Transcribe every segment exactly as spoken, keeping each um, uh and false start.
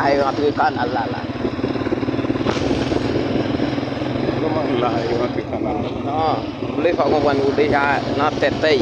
A yo antre kanal la la. Kòman la yo antre kanal la? Non, m vle fè w konprann ou deja nan tèt tèy.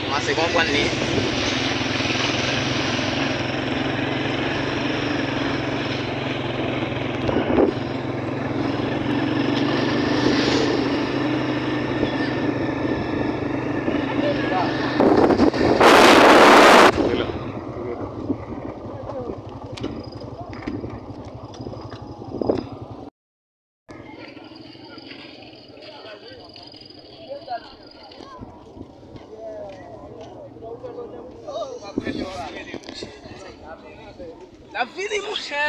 Kòmanse konprann li. L ap vini, monchè.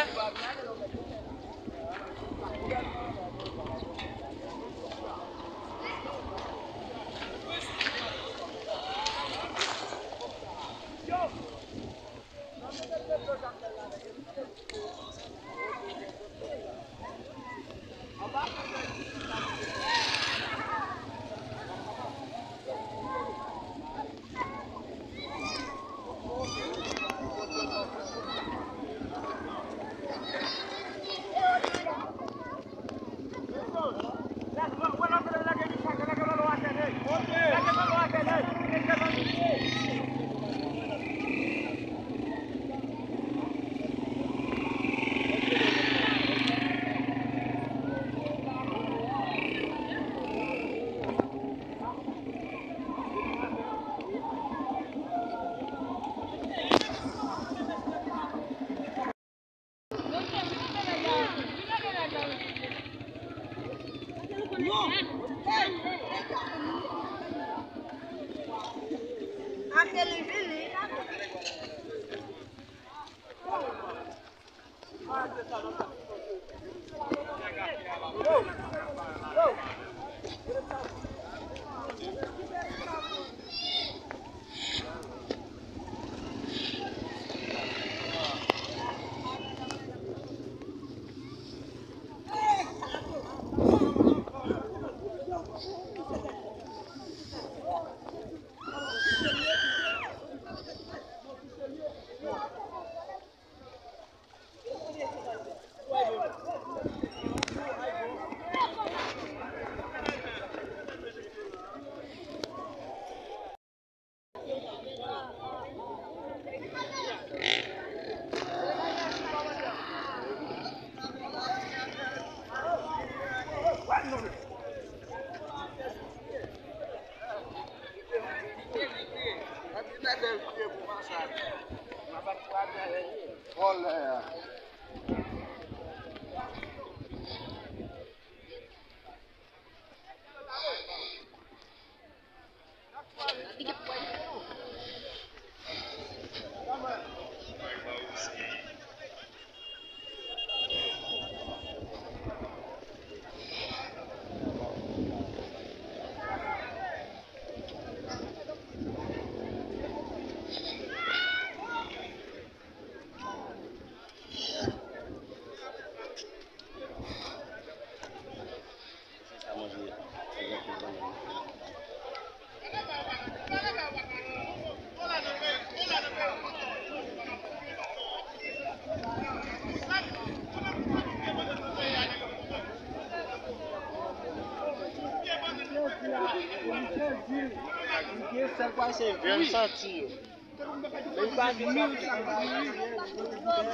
Gen sèl pase vè m santi yo.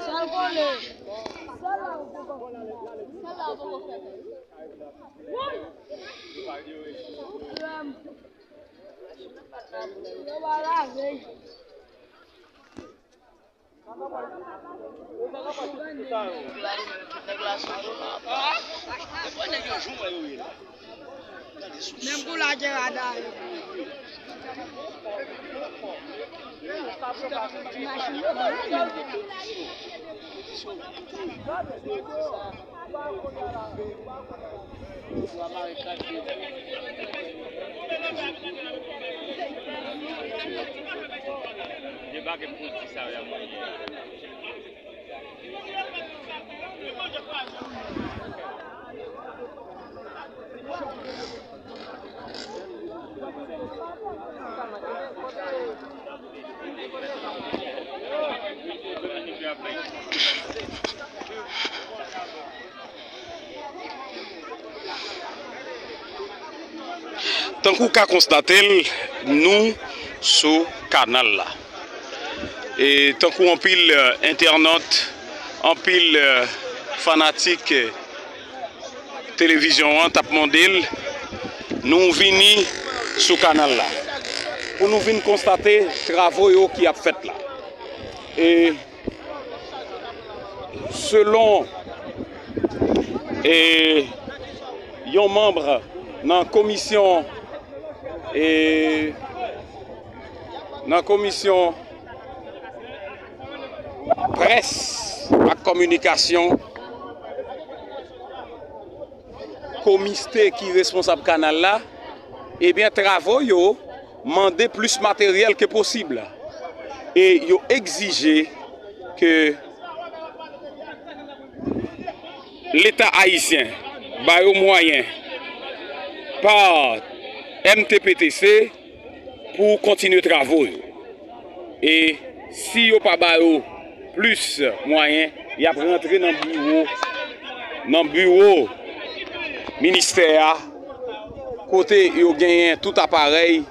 Sèl kole. Sèl la ou poko fè. Sèl la ou poko fè. Yo pa lave. Menm kou lajè rada yo. Debake pou di sa yo. Tankou w ka konstate l, nou sou kanal la. E tankou anpil, eh, entènot, anpil, eh, fanatik, eh, televizyon an t ap mande l, nou vini sou kanal la pou nou vin konstate travo yo ki ap fèt la. E selon, e, yon manm nan komisyon, e, nan komisyon près ak kominikasyon, komite ki responsab kanal la, ebyen, travo yo mande plis materyèl ke posib. E yo egzije ke Leta ayisyen ba yo mwayen pa M T P T C pou kontinye travo yo. E si yo pa ba yo plis mwayen, y ap rantre nan biwo, nan biwo ministè a, kote yo genyen tout aparèy,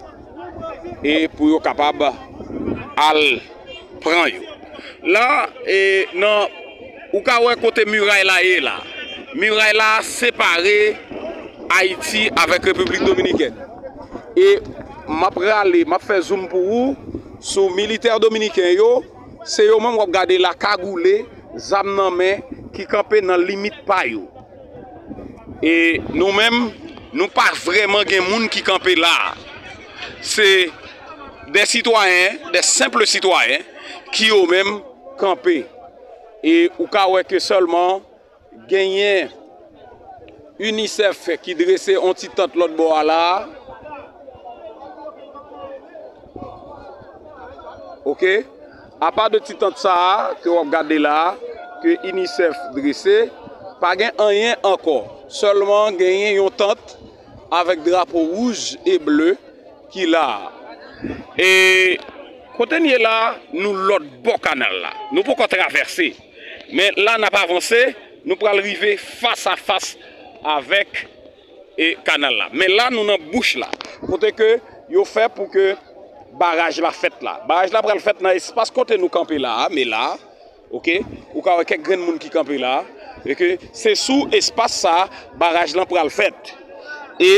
e pou yo kapab al pran yo. La, e, nan, ou ka wè kote miray la ye la. Miray la separe Ayiti avèk Repiblik Dominikèn. E m ap rale, m ap fè zoom pou ou sou militè dominiken yo. Se yo menm w ap gade la, kagoule, zam nan men, ki kanpe nan limit pa yo. E nou menm, nou pa vrèman gen moun ki kanpe la. Se de sitwayen, de senp sitwayen ki yo menm kanpe. E ou ka wè ke sèlman genyen UNICEF ki drese yon ti tant lòt bò a la a. Oke? Apa de ti tant sa a ke w ap gade la a, ke UNICEF drese, pa gen anyen ankò. Sèlman genyen yon tant avèk drapo wouj e ble ki la a. E kote n ye la a, nou lòt bò kanal la. Nou poko travèse. Men la n ap avanse, nou pral rive fas a fas avèk, e, kanal la. Men la nou nan bouch la, kote ke yo fè pou ke baraj la fèt la. Baraj la pral fèt nan espas kote nou kanpe la a, men la a, oke, ou ka wè kèk grenn moun ki kanpe la a, e ke se sou espas sa a baraj lan pral fèt. E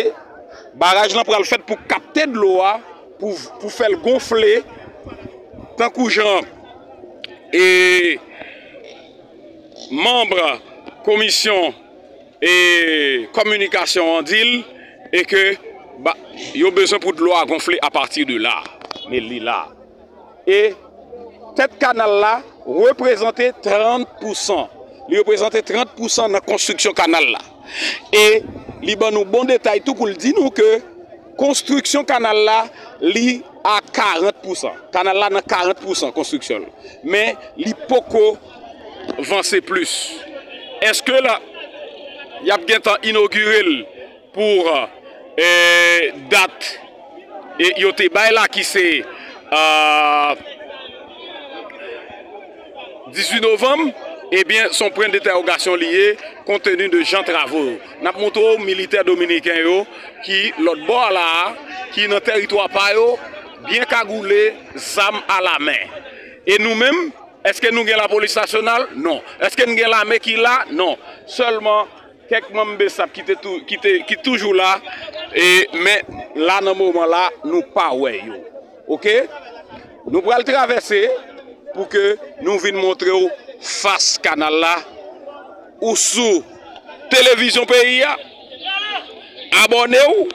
baraj lan pral fèt pou kapte dlo a, pou, pou fè l gonfle, tankou jan, e, manm komisyon, e, kominikasyon an di l, e ke, ba, yo bezwen pou dlo a gonfle apati de la. Men li la. E tèt kanal la reprezante trant pousan. Li reprezante trant pousan nan konstriksyon kanal la. E li ban nou bon detay tou pou l di nou ke konstriksyon kanal la, li a karant pousan. Kanal la nan karant pousan konstriksyon l. Men li poko vanse plis. Èske la, y ap gentan inogire l pou, e, dat, e, yo te bay la, ki se, a, dizuit novanm, ebyen, se yon pwen dentèwogasyon li ye, konnteni de jan travo yo. N ap montre w militè dominiken yo ki lòt bò a la a, ki nan tèritwa pa yo, byen kagoule, zam alamen. E nou menm, èske nou gen lapolis nasyonal? Non. Èske n gen lame ki la? Non. Sèlman kèk manm besap ki te tou-, ki te, ki toujou la, e, men la, nan moman la, nou pa wè yo. Oke? Nou pral travèse pou ke nou vin montre w fas kanal la, ou sou televizyon peyi a, Abòne w,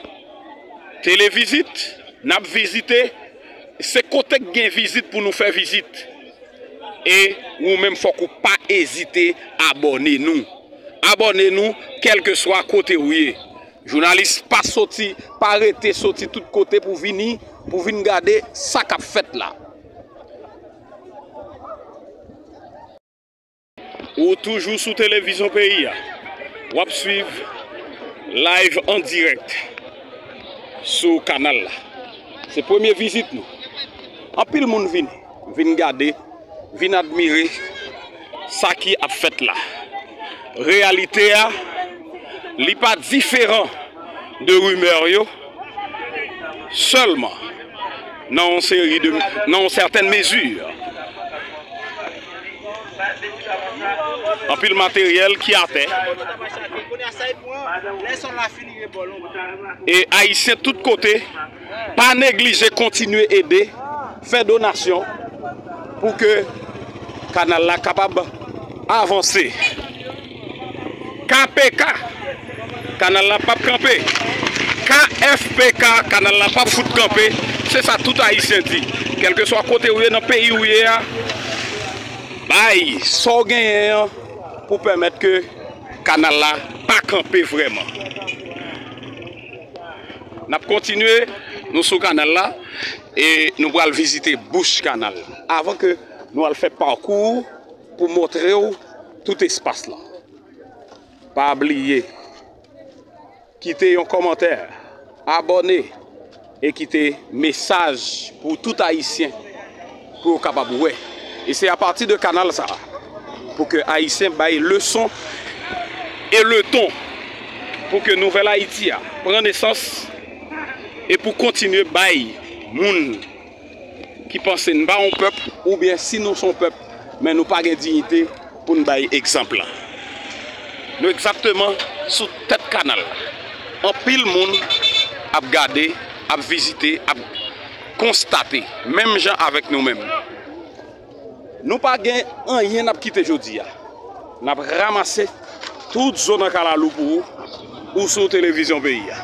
Televizit, n ap vizite. Se kote k gen vizit pou nou fè vizit. E ou menm, fòk ou pa ezite abòne nou. Abòne nou, kèlkeswa kote ou ye. Jounalis, pa soti, pa rete soti tout kote pou vini, pou vin gade sa k ap fèt la. Ou toujou sou Televizyon Peyi a. W ap swiv live an dirèk sou kanal la. Se premye vizit nou. Anpil moun vini, vin gade, vin admire sa ki ap fèt la. Reyalite a, li pa diferan de rimè yo, sèlman nan yon seri de, nan yon sètèn mezi. Anpil materyèl ki atè. E Ayisyen tout kote, pa neglije kontinye ede, fè donasyon pou ke kanal la kapab avanse. K P K, kanal la p ap kanpe. K F P K, kanal la p ap fout kanpe. Se sa tout Ayisyen di. Kèlkeswa kote ou ye nan peyi ou ye a, bay sa w genyen an pou pèmèt ke kanal la pa kanpe vrèman. N ap kontinye, nou sou kanal la, e nou pral vizite bouch kanal la. Avan ke nou al fè pakou pou montre w tout espas la. Pa bliye, kite yon kòmantè, abòne e kite mesaj pou tout Ayisyen pou yo kapab wè. E se apati de kanal sa a pou ke Ayisyen bay leson e leton pou ke Nouvèl Ayiti a pran nesans e pou kontinye bay moun ki panse n pa yon pèp, oubyen si nou se yon pèp, men nou pa gen diyite pou n bay egzanp la. Nou egzakteman sou tèt kanal la. Anpil moun ap gade, ap vizite, ap konstate, menm jan avèk nou menm. Nou pa gen anyen n ap kite jodi a. N ap ranmase tout zo nan kalalou pou ou, ou sou Televizyon Peyi a.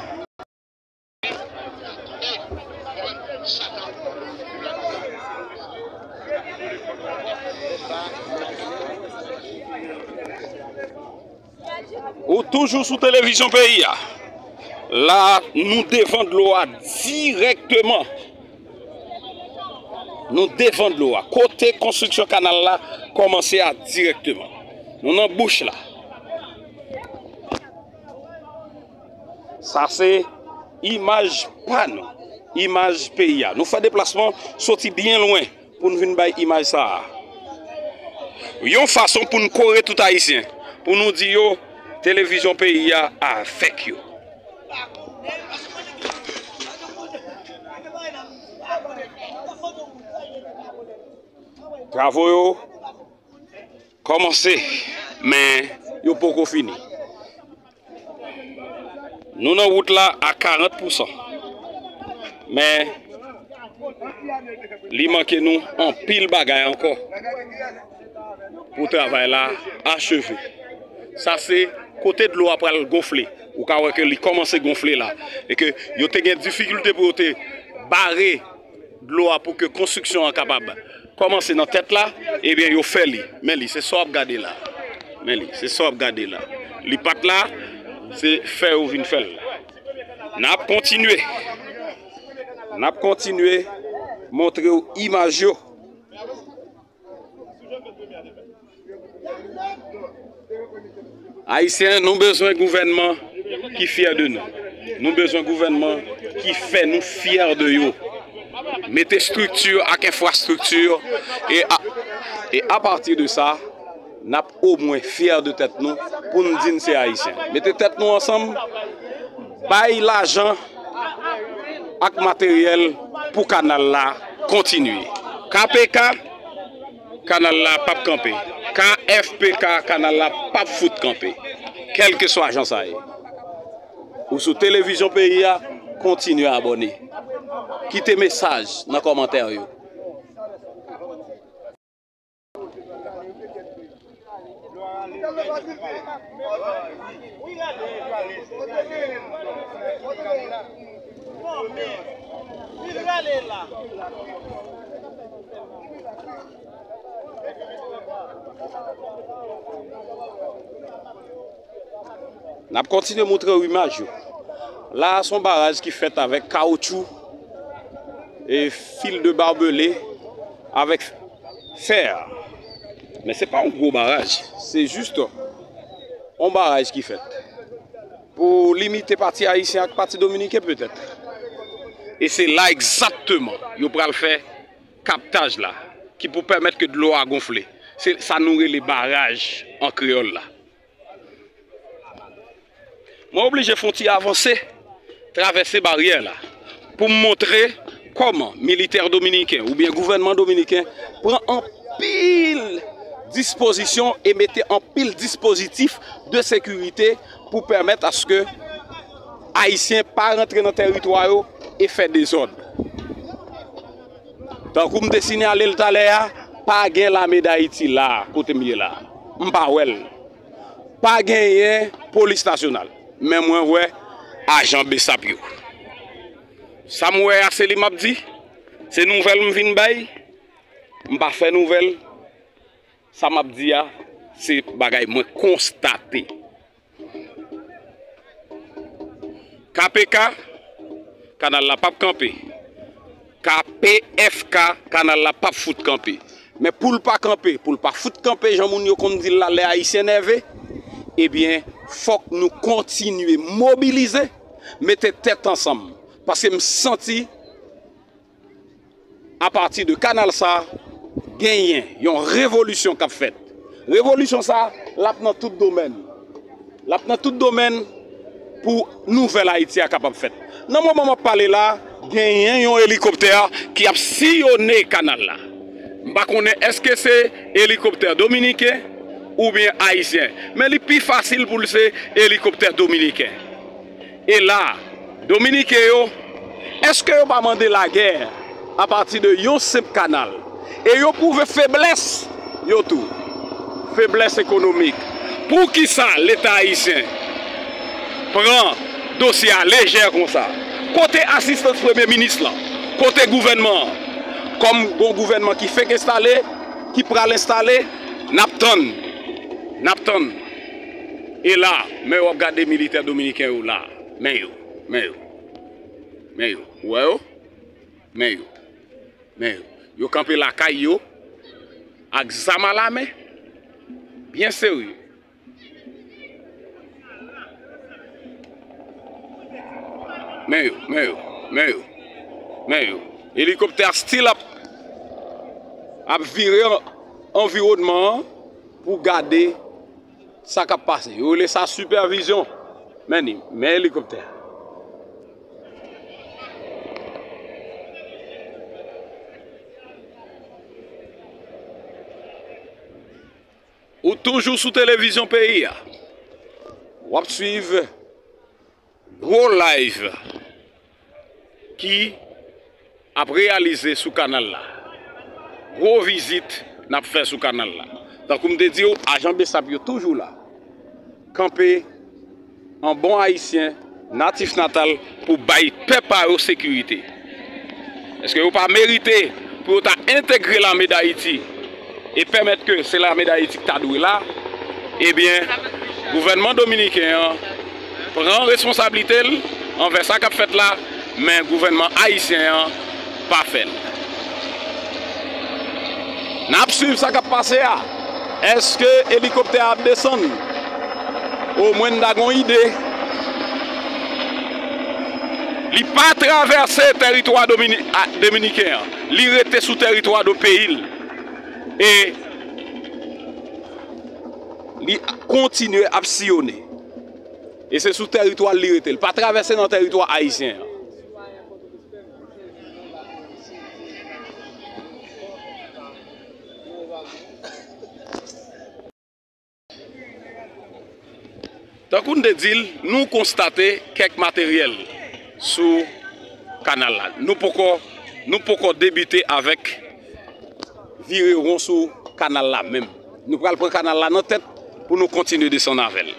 Ou toujou sou Televizyon Peyi a. La, nou devan dlo a dirèkteman. Nou devan dlo a. Kote konstriksyon kanal la kòmanse a dirèkteman. Nou nan bouch la. Sa se imaj pa nou, imaj peyi a. Nou fè deplasman soti byen lwen pou n vin bay imaj sa a. Yon fason pou n kore tout Ayisyen, pou nou di yo, Televizyon Peyi a avèk yo. Travo yo kòmanse, men yo poko fini. Nou nan wout la a karant pousan. Men, li manke nou anpil bagay ankò pou travay la acheve. Sa se kote dlo a pral gonfle. Ou ka wè ke li kòmanse gonfle la. E ke yo te gen difikilte pou yo te bare dlo a pou ke konstriksyon an kapab kòmanse nan tèt la, ebyen, yo fè li. Men li, se sa w ap gade la. Men li, se sa w ap gade la. Li pa t la, se fè yo vin fè l la. N ap kontinye. N ap kontinye montre w imaj yo. Ayisyen, nou bezwen gouvènman ki fyè de nou. Nou bezwen gouvènman ki fè nou fyè de yo. Mete estrikti ak enfrastrikti e a, e apati de sa, n ap omwen fyè de tèt nou pou n di n se Ayisyen. Mete tèt nou ansanm, bay lajan ak materyèl pou kanal la kontinye. K P K, kanal la p ap kanpe. K F P K, kanal la p ap fout kanpe. Kèlkeswa jan sa ye. Ou sou Televizyon Peyi a, kontinye abòne. Kite mesaj nan kòmantè yo. N ap kontinye montre w imaj yo. La a, se yon baraj ki fèt avèk kawotchou e fil de barbelé avèk fè. Men se pa yon gwo baraj, se jis yon baraj ki fèt pou limite pati ayisyen ak pati dominiken petèt. E se la egzakteman yo pral fè kaptaj la ki pou pèmèt ke dlo a gonfle. Se sa nou rele baraj an kreyòl la. Mwen oblije fè yon ti avanse, travèse baryè la, pou m montre kòman militè dominiken oubyen gouvènman dominiken pran anpil dispozisyon e mete anpil dispozitif de sekirite pou pèmèt aske Ayisyen pa rantre nan tèritwa yo e fè dezòd. Tankou m te sinyale l talè a, pa gen Lame Dayiti la, kote m ye la. M pa wè l. Pa genyen polis nasyonal. Men mwen wè ajan besap yo. Sa m wè a, se li m ap di. Se nouvèl m vin bay. M pa fè nouvèl. Sa m ap di a, se bagay mwen konstate. K P K, kanal la p ap kanpe. K P F K, kanal la p ap fout kanpe. Men pou l pa kanpe, pou l pa fout kanpe, jan moun yo konn di l la, lè Ayisyen nève, ebyen, fòk nou kontinye mobilize, mete tèt ansanm. Paske m santi apati de kanal sa, genyen yon revolisyon k ap fèt. Revolisyon sa, l ap nan tout domèn. L ap nan tout domèn pou nouvèl Ayiti a kapab fèt. Nan moman m ap pale la, genyen yon elikoptè ki ap siyone kanal la. M pa konnen èske se elikoptè dominiken oubyen ayisyen, men li pi fasil pou l se elikoptè dominiken. E la, Dominiken yo, èske yo pa mande lagè apati de yon senp kanal? E yo pwouve feblès yo tou. Feblès ekonomik. Poukisa Leta ayisyen pran dosye a lejè konsa? Kote asistans premye minis lan? Kote gouvènman an? Kòm gon gouvènman ki fenk enstale, ki pral enstale, n ap tann. N ap tann. E la, men w ap gade militè dominiken yo la. Men yo, men yo, men yo. Ou wè yo? Men yo, men yo. Yo kanpe lakay yo ak zam alamen. Byen serye. Men yo, men yo, men yo, men yo. Elikoptè a still ap, ap vire an-, anviwònman an pou gade sa k ap pase. Yo rele sa sipèvizyon. Men li, men elikoptè a. Ou toujou sou televizyon peyi a. W ap swiv gwo live ki ap reyalize sou kanal la. Gwo vizit n ap fè sou kanal la. Tankou m te di w, ajan besap yo toujou la. Kanpe an bon ayisyen, natif natal, pou bay pèp pa yo sekirite. Èske yo pa merite pou yo ta entegre Lame Dayiti e pèmèt ke se Lame Dayiti ki ta dwe la? Ebyen, gouvènman dominiken an pran responsablite l anvè sa k ap fèt la, men gouvènman ayisyen an pa fè l. N ap swiv sa k ap pase a. Èske elikoptè a ap desann? Omwen n ta gon ide. Li pa travèse tèritwa domini-, a, dominiken an. Li rete sou tèritwa de peyi l. E li kontinye ap siyone. E se sou tèritwa l li rete. Li pa travèse nan tèritwa ayisyen an. Tankou n te di l, nou konstate kèk materyèl sou kanal la. Nou poko, nou poko debite avèk vire won sou kanal la menm. Nou pral pran kanal la nan tèt pou nou kontinye desann avè l.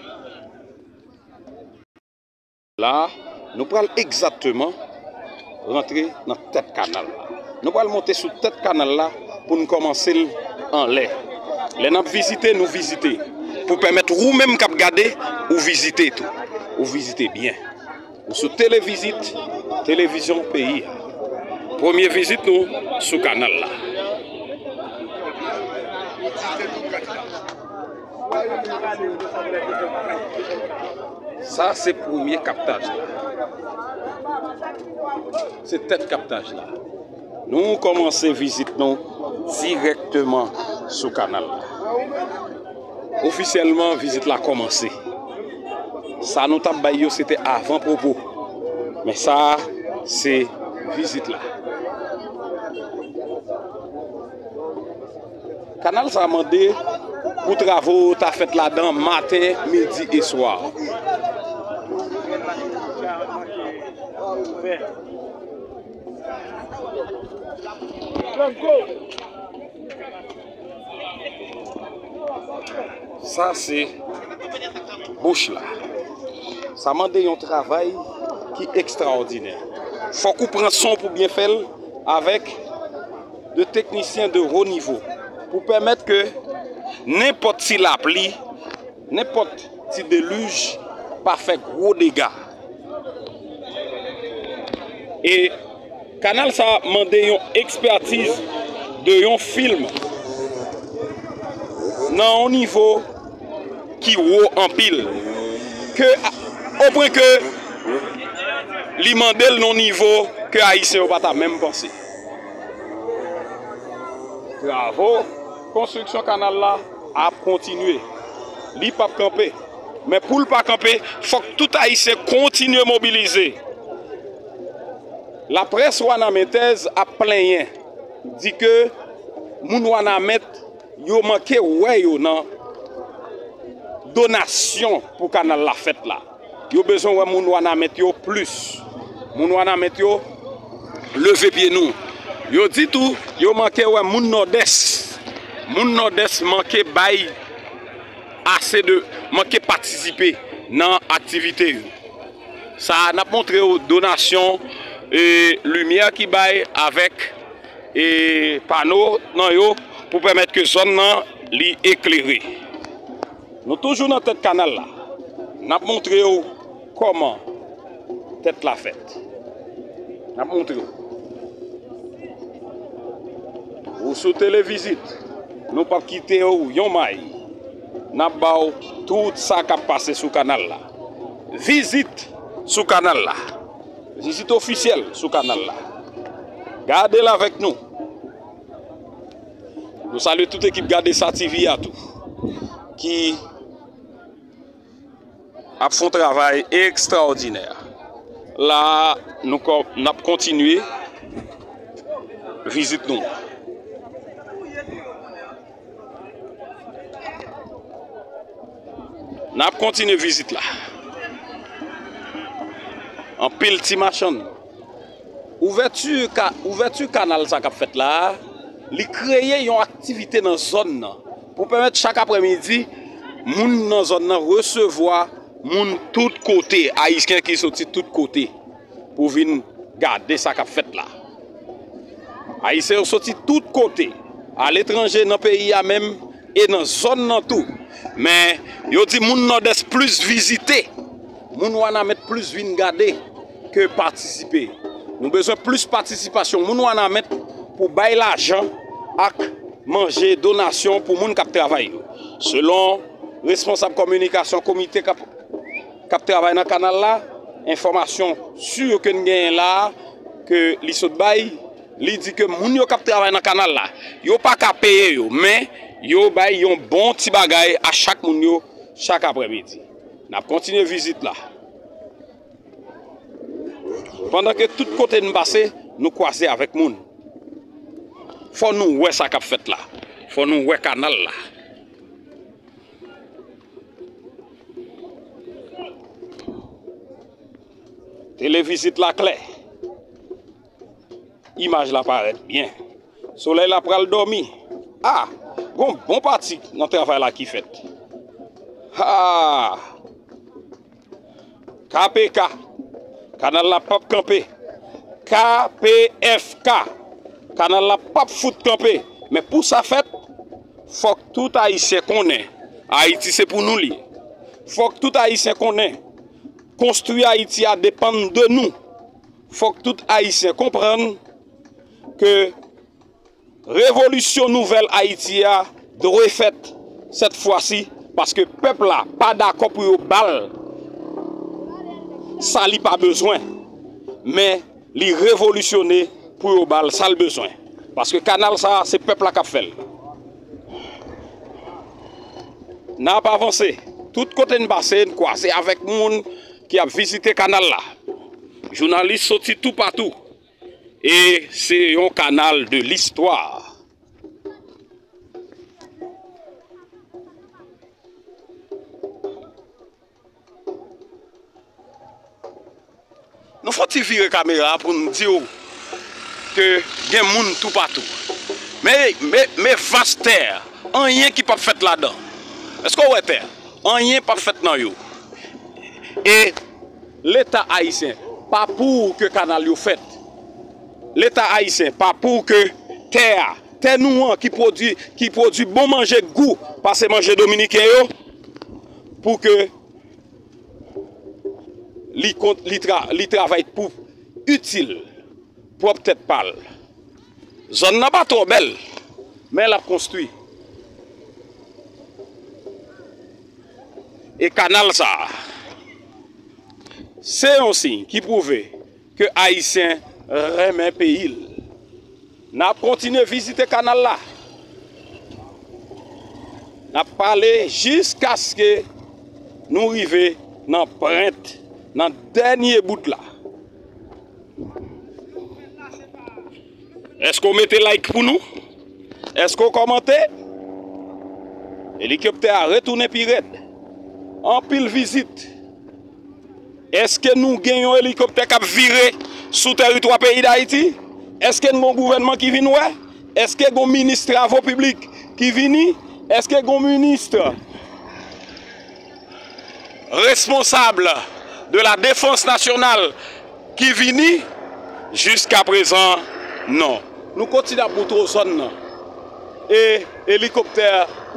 La, nou pral egzakteman rantre nan tèt kanal la. Nou pral monte sou tèt kanal la pou n kòmanse l anlè. Lè n ap vizite, nou vizite. Pou pèmèt ou menm k ap gade, ou vizite tou. Ou vizite byen. Ou sou Televizit, televizyon peyi a. Premye vizit nou sou kanal la. Sa se premye kaptaj la. Se tèt kaptaj la. Nou kòmanse vizit nou dirèkteman sou kanal la. Ofisyèlman, vizit la kòmanse. Sa nou t ap bay yo, se te avan pwopo. Men sa a, se vizit la. Kanal sa a mande pou travo ta fèt ladan maten, midi e swa. Sa se bouch la. Sa mande yon travay ki ekstraòdinè. Fòk ou pran son pou byen fè l avèk de teknisyen de wo nivo pou pèmèt ke nenpòt ti lapli, nenpòt ti delij pa fè gwo dega. E kanal sa mande yon ekspètiz de yon fim nan yon nivo ki wo anpil, ke, o pwen ke li mande l nan yon nivo ke Ayisyen yo pa ta menm panse. Travo konstriksyon kanal la ap kontinye. Li p ap kanpe. Men pou l pa kanpe, fòk tout Ayisyen kontinye mobilize. Laprès wanamentèz ap plenyen, di ke moun Wanament yo manke wè yo nan donasyon pou kanal la fèt la. Yo bezwen wè moun Wanament yo plis. Moun Wanament yo leve pye nou. Yo di tou, yo manke wè moun Nòdès. Moun Nòdès manke bay ase de, manke patisipe nan aktivite yo. Sa a, n ap montre w donasyon, e, limyè ki bay avèk, e, pano nan yo pou pèmèt ke zòn nan li eklere. Nou toujou nan tèt kanal la. N ap montre w kòman tèt la fèt. N ap montre w. Ou sou Televizit, nou p ap kite w yon may. N ap ba w tout sa k ap pase sou kanal la. Vizit sou kanal la. Vizit ofisyèl sou kanal la. Gade l avèk nou. Nou salye tout ekip Gade Sa TV a tou, ki ap fè yon travay ekstraòdinè. La, nou kò-, n ap kontinye vizit nou. N ap kontinye vizit la. Anpil ti machann. Ouvèti ka-, ouvèti kanal sa k ap fèt la a, li kreye yon aktivite nan zòn nan pou pèmèt chak aprèmidi, moun nan zòn nan resevwa moun tout kote, Ayisyen ki soti tout kote pou vin gade sa k ap fèt la. Ayisyen yo soti tout kote, aletranje, nan peyi a menm, e nan zòn nan tou. Men, yo di moun Nòdès plis vizite, moun Wanament plis vin gade ke patisipe. Nou bezwen plis patisipasyon moun Wanament pou bay lajan ak manje, donasyon pou moun k ap travay yo. Selon responsab kominikasyon komite k ap k ap travay nan kanal la, enfòmasyon si ke n genyen la a, ke li sot bay, li di ke moun yo k ap travay nan kanal la, yo pa ka peye yo, men yo bay yon bon ti bagay a chak moun yo chak aprèmidi. N ap kontinye vizit la. Pandan ke tout kote n pase, nou kwaze avèk moun. Fò nou wè sa k ap fèt la. Fò nou wè kanal la. Televizit la klè. Imaj la parèt byen. Solèy la pral dòmi. A, gon bon pati nan travay la ki fèt. A! K P K, Kanal la p ap kanpe. K P F K. Kanal la p ap fout kanpe. Men pou sa fèt, fòk tout Ayisyen konnen Ayiti se pou nou li ye. Fòk tout Ayisyen konnen konstwi Ayiti a depann de nou. Fòk tout Ayisyen konprann ke revolisyon nouvèl Ayiti a dwe fèt sèt fwa si, paske pèp la pa dakò pou yo ba l sa li pa bezwen, men li revolisyone pou yo ba l sa l bezwen. Paske kanal sa a, se pèp la k ap fè l. N ap avanse. Tout kote n pase, n kwaze avèk moun ki ap vizite kanal la. Jounalis soti toupatou. E se yon kanal de listwa. Nou fò ti vire kamera a pou n di w ke gen moun toupatou. Men, men, men vas tè, anyen ki p ap fèt ladan. Èske w wè tè? Anyen p ap fèt nan yo. E Leta ayisyen pa pou ke kanal yo fèt. Leta ayisyen pa pou ke tè a, tè nou an ki pwodui, ki pwodui bon manje gou pase manje dominiken yo, pou ke li kont-, li tra-, li travay pou itil pwòp tèt pa l. Zòn nan pa twò bèl, men l ap konstwi. E kanal sa a, se yon siy ki pwouve ke Ayisyen renmen peyi l. N ap kontinye vizite kanal la. N ap pale jiskaske nou rive nan pwent, nan dènye bout la. Èske w mete like pou nou? Èske w kòmante? Elikoptè a retounen pi rèd. Anpil vizit. Èske nou gen yon elikoptè k ap vire sou tèritwa peyi Dayiti? Èske n gon gouvènman ki vin wè? Èske gon minis travo piblik ki vini? Èske gon minis responsab de la defans nasyonal ki vini? Jiskaprezan, non. Nou kontinye ap moutre w zòn nan. E elikoptè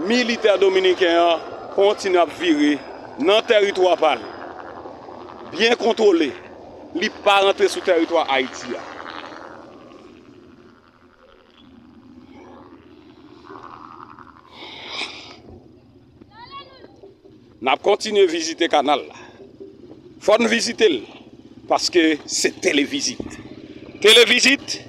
militè dominiken an kontinye ap vire nan tèritwa pa l. Byen kontwole. Li pa rantre sou tèritwa Ayiti a. N ap kontinye vizite kanal la. Fò n vizite l, paske se televizit. Televizit,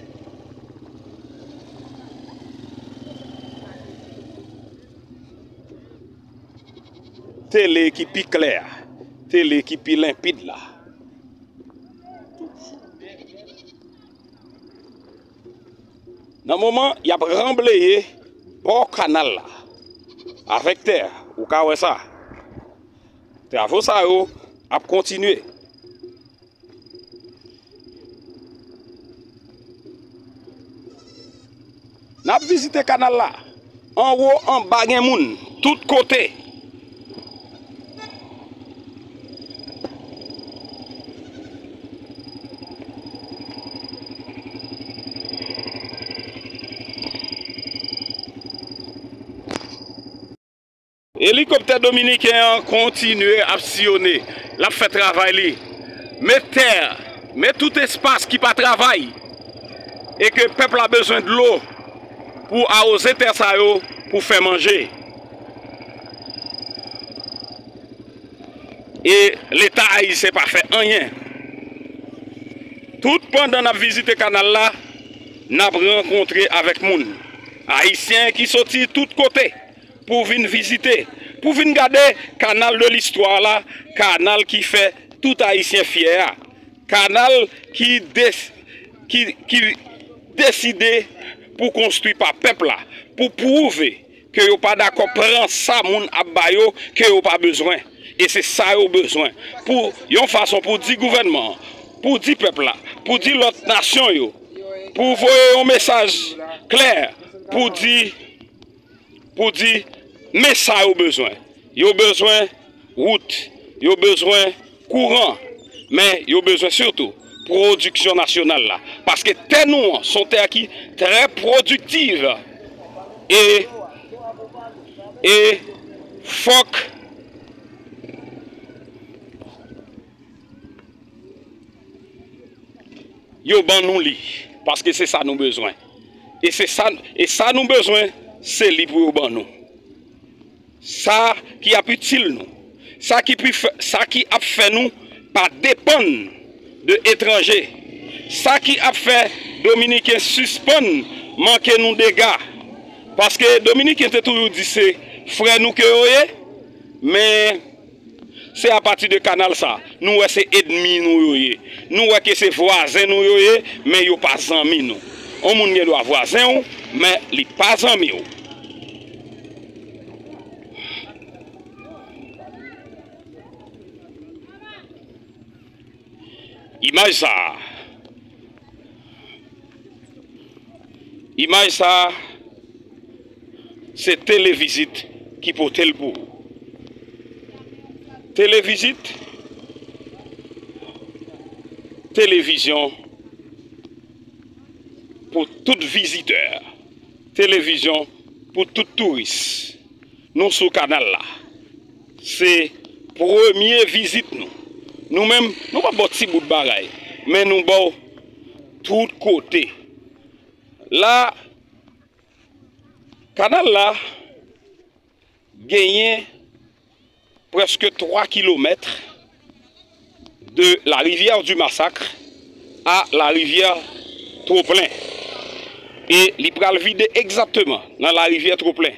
tele ki pi klè a, tele ki pi lenpid la. Nan moman, y ap ranbleye bò kanal la avèk tè, ou ka wè sa. Travo sa yo ap kontinye. N ap vizite kanal la. Anwo, anba gen moun, tout kote. Elikoptè dominiken an kontinye ap siyone. L ap fè travay li. Men tè, men tout espas ki pa travay. E ke pèp la bezwen dlo pou awoze tè sa yo, pou fè manje. E Leta ayisyen pa fè anyen. Tout pandan n ap vizite kanal la, n ap rankontre avèk moun ayisyen ki soti tout kote pou vin vizite, pou vin gade kanal de listwa la, kanal ki fè tout Ayisyen fyè a, kanal ki des-, ki, ki deside pou konstwi pa pèp la, pou pwouve ke yo pa dakò pran sa moun ap ba yo, ke yo pa bezwen. E se sa yo bezwen. Pou yon fason pou di gouvènman an, pou di pèp la, pou di lòt nasyon yo, pou voye yon mesaj klè, pou di, pou di, men sa yo bezwen. Yo bezwen wout, yo bezwen kouran, Men yo bezwen sitou pwodiksyon nasyonal la. Paske tè nou an se yon tè ki trè pwodiktiv. E, e fòk yo ban nou li. Paske se sa nou bezwen. E se sa, e sa nou bezwen, se li pou yo ban nou. Sa ki ap itil nou, sa ki pi fè, sa ki ap fè nou pa depann de etranje, sa ki ap fè Dominiken sispann manke nou dega. Paske Dominiken te toujou di se frè nou ke yo ye, men se apati de kanal sa, nou wè se ènmi nou yo ye. Nou wè ke se vwazen nou yo ye, men yo pa zanmi nou. Yon moun gen dwa vwazen w, men li pa zanmi w. Imaj sa a, imaj sa a, se Televizit ki pote l pou ou. Televizit, televizyon pou tout vizitè, televizyon pou tout touris. Nou sou kanal la. Se premye vizit nou. Nou menm, nou pa ba w ti bout bagay, men nou ba w tout kote. La, kanal la genyen prèske twa kilomèt de la rivière du Massacre à la rivière Trop-Plein. E li pral vide egzakteman nan la rivière Trop-Plein.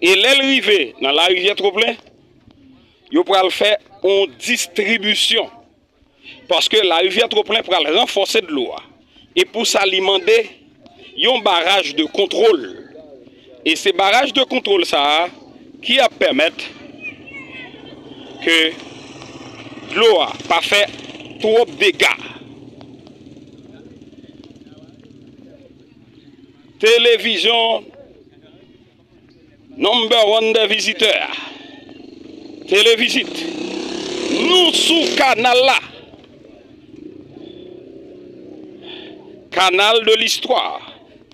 E lè l rive nan la rivière Trop-Plein, yo pral fè yon distribisyon. Paske la rivière Trop-Plein pral ranfòse dlo a. E pou sa, li mande yon baraj de kontwòl. E se baraj de kontwòl sa a ki ap pèmèt ke dlo a pa fè twòp dega. Televizyon number one de vizitè a. Televizit. Nou sou kanal la. Kanal de listwa,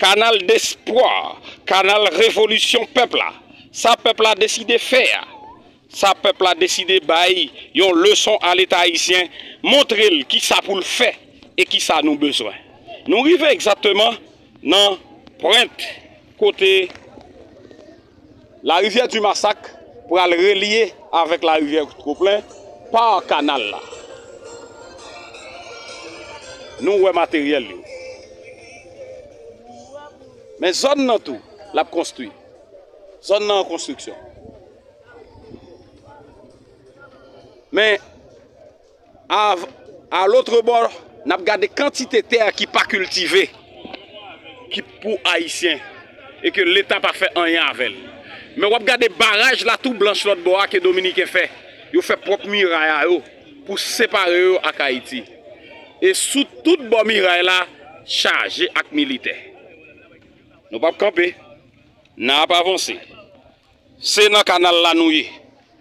kanal despwa, kanal revolisyon pèp la. Sa pèp la deside fè a, sa pèp la deside bay yon leson a Leta ayisyen, montre l kisa pou l fè e kisa nou bezwen. Nou rive egzakteman nan pwent kote la rivière du Massacre pral relye avèk la rivière Trop-Plein pa kanal la. Nou wè materyèl yo. Men zòn nan tou, l ap konstwi. Zòn nan an konstriksyon. Men, a, a lòt bò, n ap gade kantite tè ki pa kiltive, ki pou Ayisyen, e ke Leta pa fè anyen avè l. Men w ap gade baraj Latou Blanch lòt bò a ke Dominiken fè. Yo fè pwòp miray a yo pou separe yo ak Ayiti. E sou tout bò miray la chaje ak militè. Nou p ap kanpe. N ap avanse. Se nan kanal la nou ye.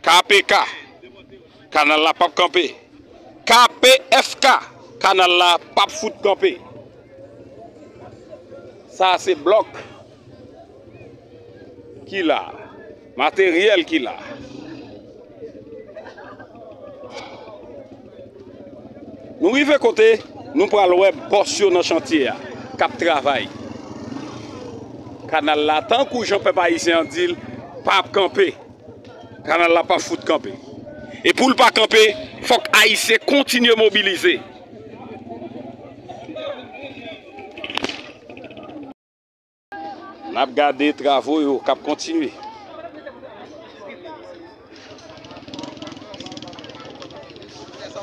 K P K. Kanal la p ap kanpe. K P F K. Kanal la p ap fout kanpe. Sa se blòk ki la. Materyèl ki la. Nou rive kote nou pral wè bòs yo nan chantye a k ap travay. Kanal la, tankou jan pèp ayisyen an di l, p ap kanpe. Kanal la p ap fout kanpe. E pou l pa kanpe, fòk Ayisyen kontinye mobilize. N ap gade travo yo k ap kontinye.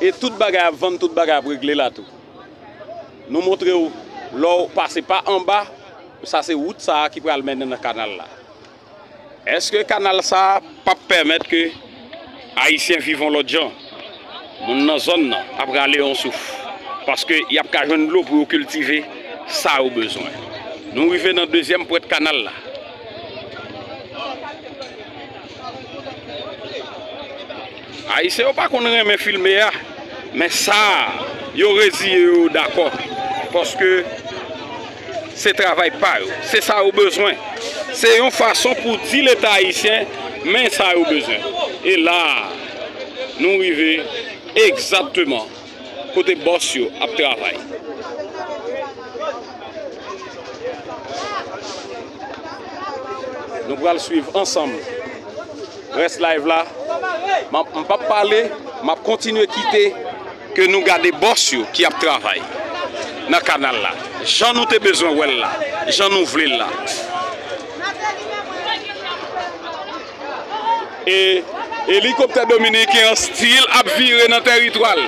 E tout bagay ap vann, tout bagay ap regle la tou. Nou montre w, lè w pase pa anba, sa se wout sa a ki pral mennen nan kanal la. Èske kanal sa a p ap pèmèt ke Ayisyen viv yon lòt jan? Moun nan zòn nan ap rale yon souf, paske y ap ka jwenn dlo pou yo kiltive sa yo bezwen. Nou rive nan dezyèm pwent kanal la. Ayisyen yo pa konn renmen filme a, Men sa, yo reziye yo dakò, paske se travay pa yo, se sa yo bezwen. Se yon fason pou di Leta ayisyen, men sa yo bezwen. E la, nou rive egzakteman kote bòs yo ap travay. Nou pral swiv ansanm rès live la. M ap, m p ap pale, m ap kontinye kite ke nou gade bòs yo ki ap travay nan kanal la. Jan nou te bezwen wè l la, jan nou vle l la. E elikoptè dominiken an still ap vire nan tèritwa l.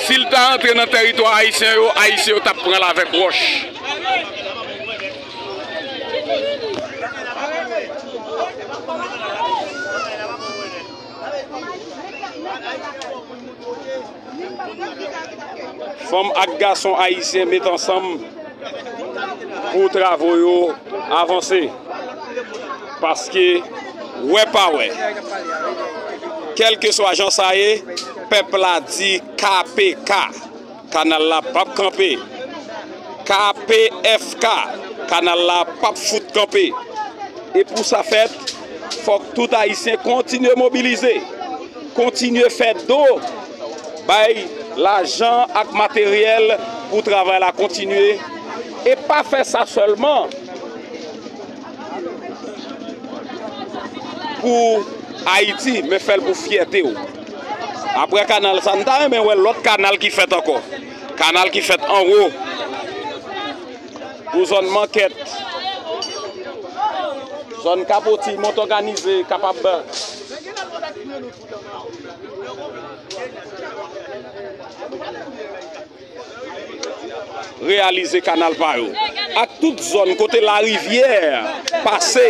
Si l ta antre nan tèritwa ayisyen yo, ayisyen yo t ap pran l avèk wòch. Fanm ak gason ayisyen met ansanm pou travo yo avanse. Paske, wè pa wè, kèlkeswa jan sa ye, pèp la di K P K, kanal la p ap kanpe. K P F K, kanal la p ap fout kanpe. E pou sa fèt, fòk tout ayisyen kontinye mobilize, kontinye fè do bay lajan ak materyèl pou travay la kontinye. E pa fè sa sèlman pou Ayiti, men fè l pou fyète w. Apre kanal sa, n ta renmen wè lòt kanal ki fèt ankò. Kanal ki fèt anwo. Pou zòn Mankèt, zòn Kapoti, Mont Òganize, kapab reyalize kanal pa yo. Ak tout zòn kote larivyè pase.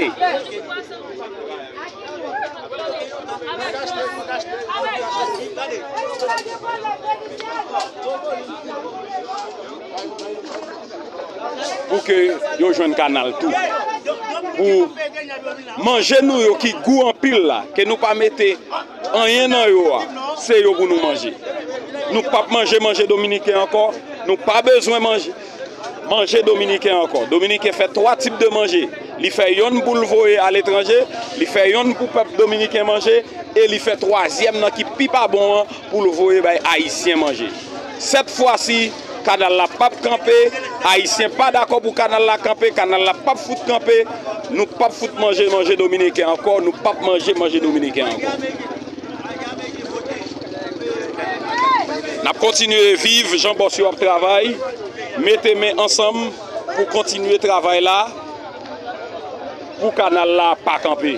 Pou ke yo jwenn kanal tou. Pou manje nou yo ki gou anpil la, ke nou pa mete anyen nan yo a, se yo pou nou manje. Nou p ap manje manje dominiken ankò, nou pa bezwen manje manje dominiken ankò. Dominiken fè twa tip de manje. Li fè yonn pou l voye aletranje, li fè yonn pou pèp dominiken manje, e li fè twazyèm nan ki pi pa bon an pou l voye bay ayisyen manje. Sèt fwa si, kanal la p ap kanpe, ayisyen pa dakò pou kanal la kanpe, kanal la p ap fout kanpe, nou p ap fout manje manje dominiken ankò, nou p ap manje manje dominiken ankò. N ap kontinye viv jan bòs yo ap travay, mete men ansanm pou kontinye travay la, pou kanal la pa kanpe.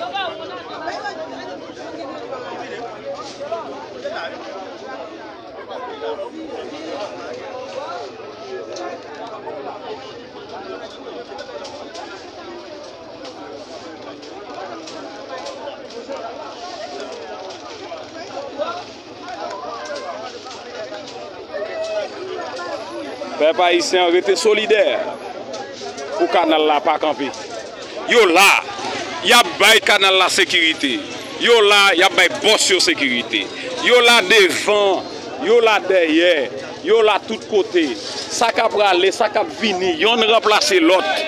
Pèp ayisyen an, rete solidè pou kanal la pa kanpe. Yo la, y ap bay kanal la sekirite. Yo la, y ap bay bòs yo sekirite. Yo la devan, yo la dèyè, yo la tout kote. Sa k ap prale, sa k ap vini, yonn ranplase lòt.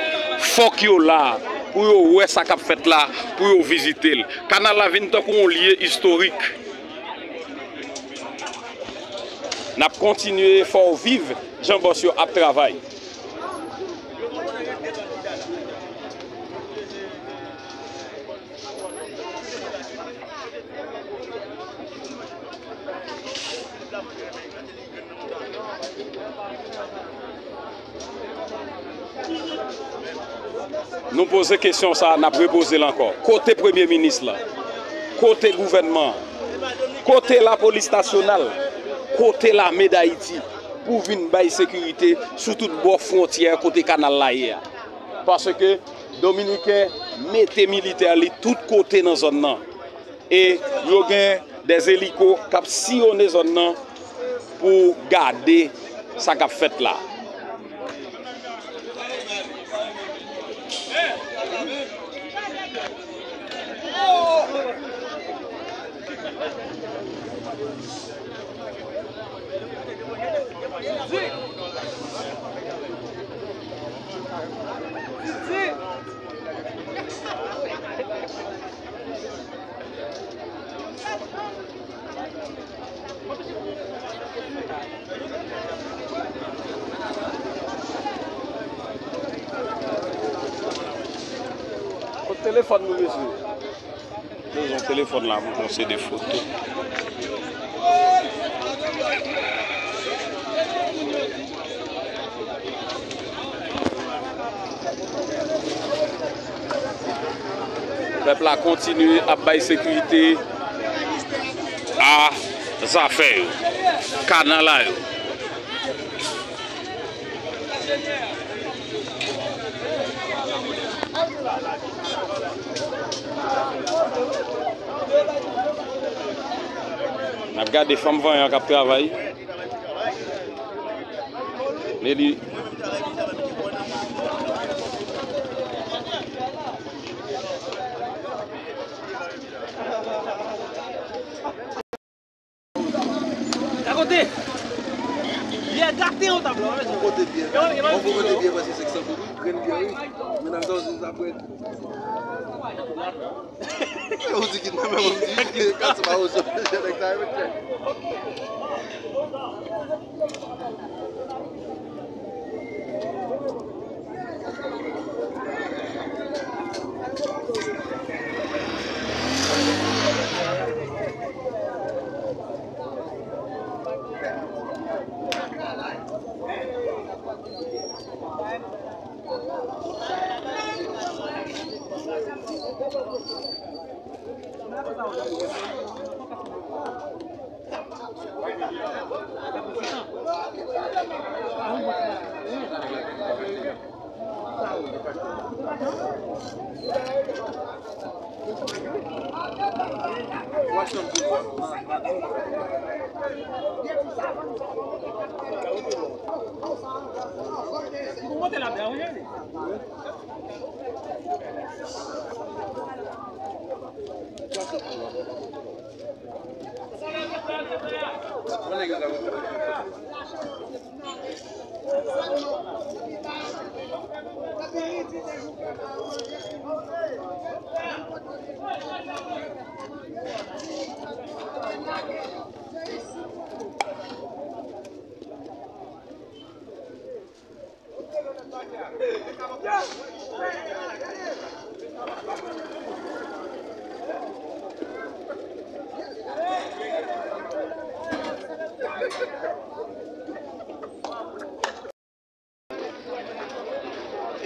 Fòk yo la pou yo wè sa k ap fèt la, pou yo vizite l. Kanal la vin tankou yon lye istorik. N ap kontinye fè w viv jan bòs yo ap travay. Nou poze kesyon sa a, n ap repoze l ankò. Kote premye minis la? Kote gouvènman an? Kote lapolis nasyonal? Kote lame Dayiti pou vin bay sekirite sou tout bò fwontyè kote kanal la ye a? Paske dominiken mete militè li tout kote nan zòn nan. E yo gen dè eliko k ap siyonnen zòn nan pou gade sa k ap fèt la. Telefòn nou bezwen. Bezwen telefòn la pou pran seri de foto. Pèp la kontinye ap bay sekirite a zafè yo, kanal la yo. N ap gade fanm vanyan k ap travay. Men li. Kakote! Byè gate yon tab la, wi. Bon kote byè. Bon kote byè, paske se ki santi wi, grenn byè, wi. Mennaj sa, se sa, bwè. Ou di ki nan men, ou di, kat se pa ou sot, je nèg sa, wi.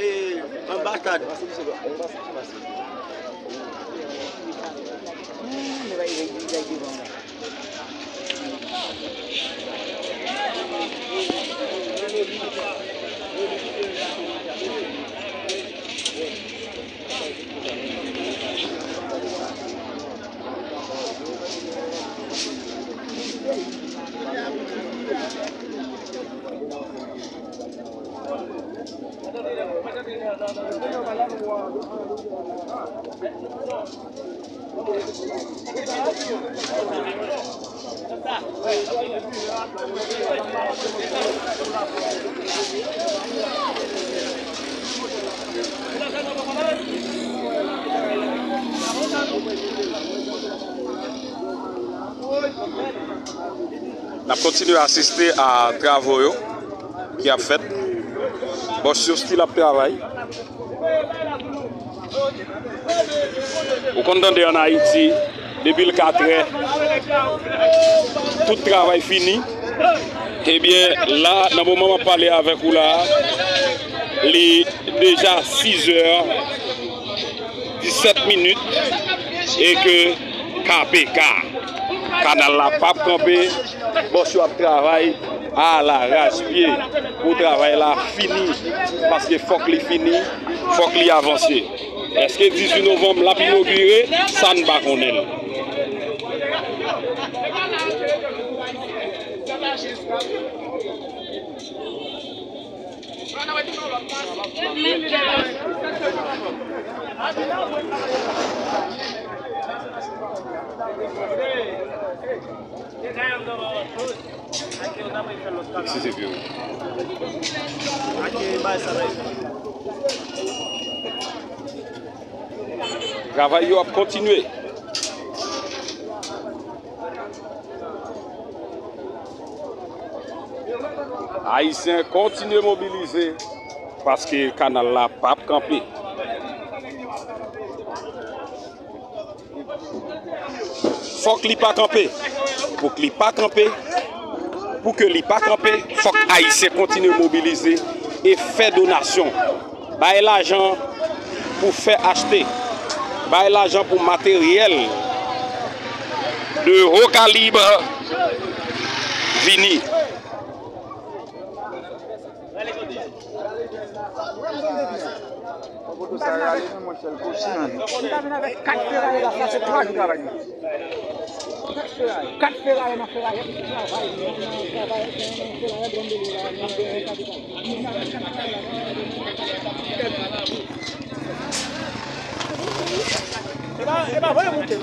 E, anbasad. N ap kontinye asiste a travo yo ki ap fèt. Bòs yo still ap travay. Ou konn tande ann Ayiti, depi l katrè, tout travay fini. Ebyen, la, nan moman m ap pale avèk ou la, li deja sizè disèt minit e ke K P K, kanal la p ap kanpe, bòs yo ap travay alarachpye pou travay la fini, paske fòk li fini, fòk li avanse. Èske dizuit novanm l ap inogire? Sa n pa konnen l. Travay yo ap kontinye. Ayisyen kontinye mobilize paske kanal la p ap kanpe. Fòk li pa kanpe. Pou ke li pa kanpe, pou ke li pa kanpe, fòk Ayisyen kontinye mobilize e fè donasyon. Bay lajan pou fè achte. Bay lajan pou materyèl de haut calibre vini. Kat ferayè la, sa se twa jou travay nou. Kat ferayè nan ferayè ki travay, travay, travay, travay, grann delivrans. E pa, e pa voye moute.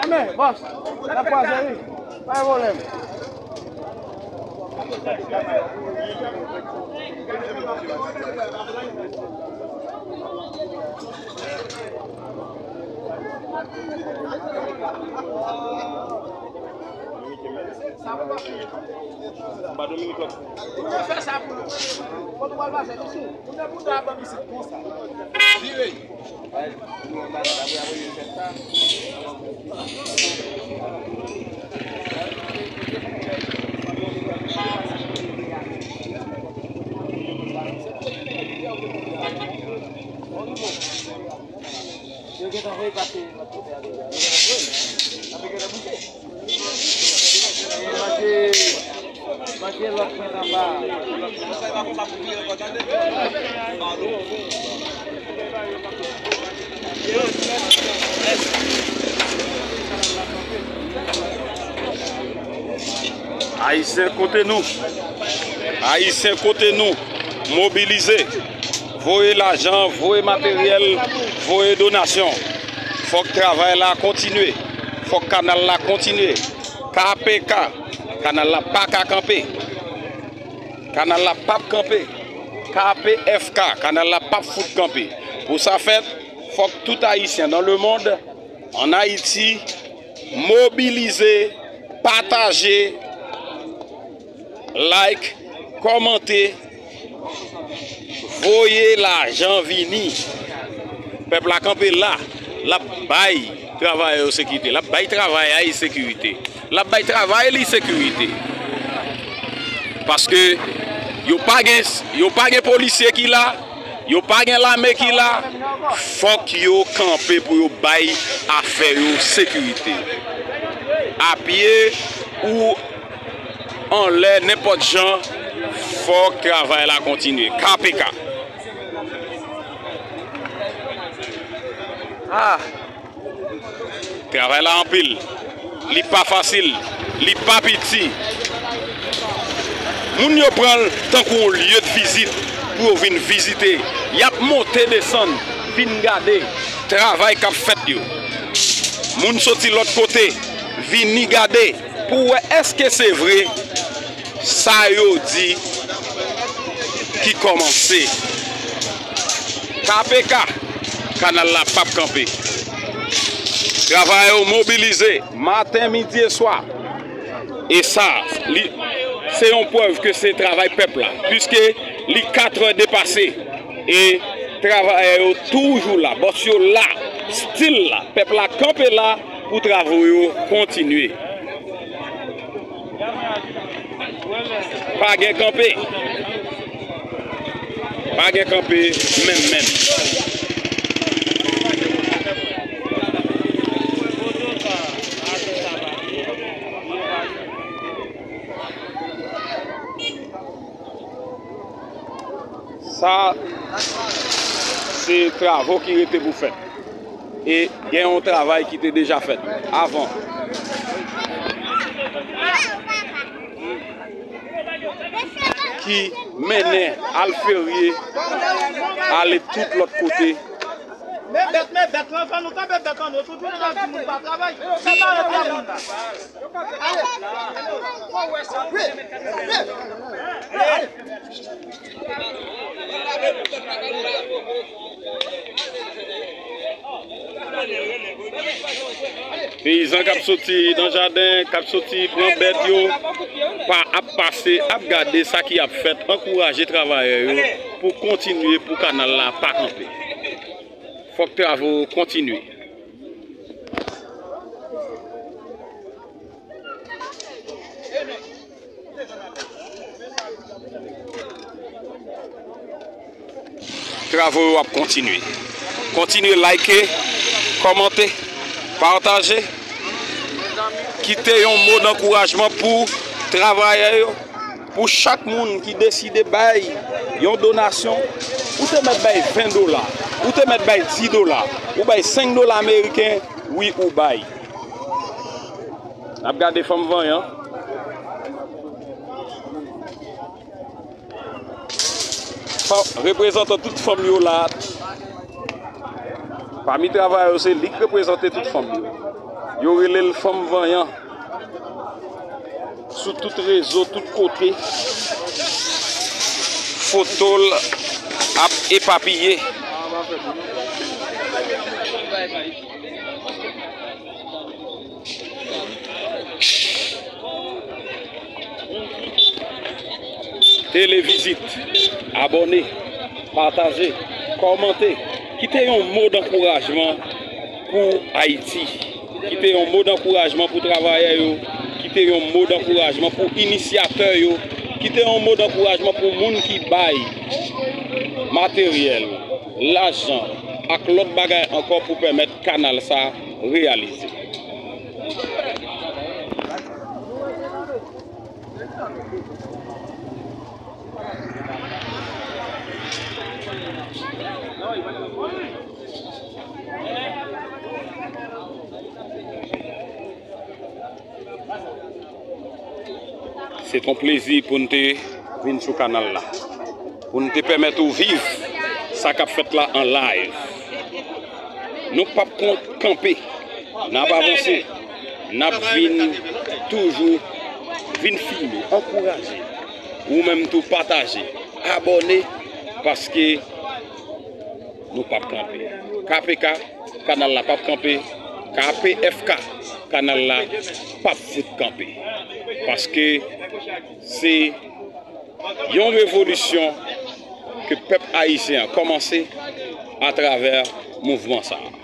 Amèn, bòs. N ap kwaze, wi. Pa gen pwoblèm. Ba Dominik lòt. Ou fè sa pou nou. Kote w al pase, Misye? Ou nan bouda a ban m isit konsa. Vire. Yo gentan voye pase lòt kote a deja. N ap gentan boute. Manje, manje lòt mwen anba. Ayisyen kote nou. Ayisyen kote nou. Mobilize. Voye lajan, voye materyèl, voye donasyon. Fòk travay la kontinye. Fòk kanal la kontinye. K P K, kanal la pa ka kanpe. Kanal la p ap kanpe. K P F K, kanal la p ap fout kanpe. Pou sa fèt, fòk tout Ayisyen dans le monde, en Haïti, mobilize, pataje, like, kòmante, voye lajan vini. Pèp la kanpe la, l ap bay travayè yo sekirite, l ap bay travay a li sekirite, l ap bay travay li sekirite. Paske yo pa gen, yo pa gen polisye ki la, yo pa gen lame ki la, fòk yo kanpe pou yo bay afè yo sekirite. A pye ou anlè, nenpòt jan, fòk travay la kontinye. K P K. Ah! Travay la anpil. Li pa fasil. Li pa piti. Moun yo pran l tankou yon lye de vizit pou yo vin vizite. Y ap monte desann, vin gade travay k ap fèt yo. Moun soti lòt kote, vini gade pou wè èske se vre sa yo di ki kòmanse. K P K, kanal la p ap kanpe. Travayè yo mobilize maten, midi e swa. E sa, li, se yon prèv ke se travay pèp la, piske li katrè depase. E travayè yo toujou la, bòs yo la, still la, pèp la kanpe la pou travo yo kontinye. Pa gen kanpe. Pa gen kanpe menm, menm. Sa, se travo ki rete pou fèt. E gen yon travay ki te deja fèt avan, ki mennen Alferye ale tout lòt kote. Men bèt, men bèt lan, fò nou kanpe bèt lan, nou tout jounen n ap di moun pa travay. Separe pou moun nan. Peyizan k ap soti nan jaden, k ap soti pran bèt yo, pa ap pase, ap gade sa ki ap fèt, ankouraje travayè yo. Pou kontinye, pou kanal la pa kanpe. Fòk travo yo kontinye. Travo yo ap kontinye. Kontinye like, kòmante, pataje. Kite yon mo dankourajman pou travayè yo. Pou chak moun ki deside bay yon donasyon, ou te mèt bay ven dola, ou te mèt bay dis dola, ou bay senk dola ameriken, wi, ou bay. N ap gade fanm vanyan. Fanm, reprezantan tout fanm yo la. Pami travayè yo, se li k reprezante tout fanm yo. Yo rele l fanm vanyan. Sou tout rezo, tout kote, foto l ap epapiye. Televizit, abòne, pataje, kòmante, kite yon mo dankourajman pou Ayiti. Kite yon mo dankourajman pou travayè yo. Kite yon mo dankourajman pou inisyatè yo. Kite yon mo dankourajman pou moun ki bay materyèl, lajan ak lòt bagay ankò pou pèmèt kanal sa reyalize. Se t on plezi pou n te vin sou kanal la, pou n te pèmèt ou viv sa k ap fèt la an live. Nou p ap kon-, kanpe. N ap avanse. N ap vin toujou vin filme, ankouraje. Ou menm tou pataje, abòne, paske nou p ap kanpe. K P K, kanal la p ap kanpe. K P F K, kanal la p ap fout kanpe. Paske se yon revolisyon ke pèp ayisyen an kòmanse atravè mouvman sa a.